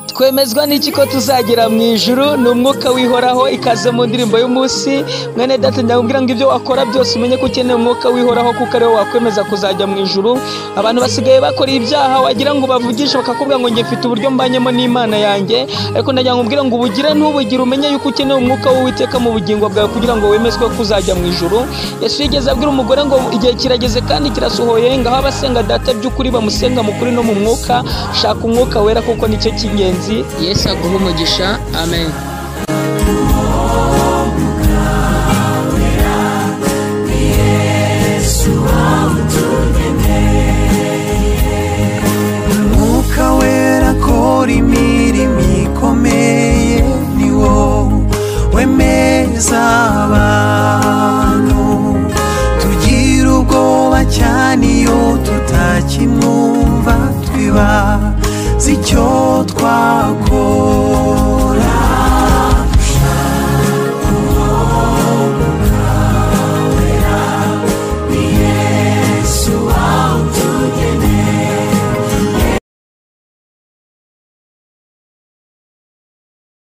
Twemezwa n'iki ko tuzagera mu ijuru? Ni umwuka w'ihoraho. Ikaze mu ndirimbo y'umunsi. Mwene data, ndakubwira ngo ibyo wakora byose umenye ko ukeneye umwuka w'ihoraho, kuko ariwo wakwemeza kuzajya mu ijuru. Abantu basigaye bakora ibyaha, wagira ngo bavugishe bakakubwira ngo njye mfite uburyo mbanyemo n'Imana yanjye, ariko ndagira ngo umbwire ngo ubugire ntubugire, umenye yuko ukeneye umwuka w'Uwiteka mu bugingo bwawe kugira ngo wemezwe ko uzajya mu ijuru. Yesu yigeze abwira umugore ngo igihe kirageze kandi kirasohoye, ngaho abasenga data by'ukuri bamusenga mu kuri no mu mwuka. Shaka umwuka wera kuko nicyo cy'ingenzi. Yesu aguhe umugisha, amen. Umwuka wera akora imirimo ikomeye, ni wo wemeza abantu. Tugira ubwoba cyane iyo tutakimwumva, twibaza icyo twakora.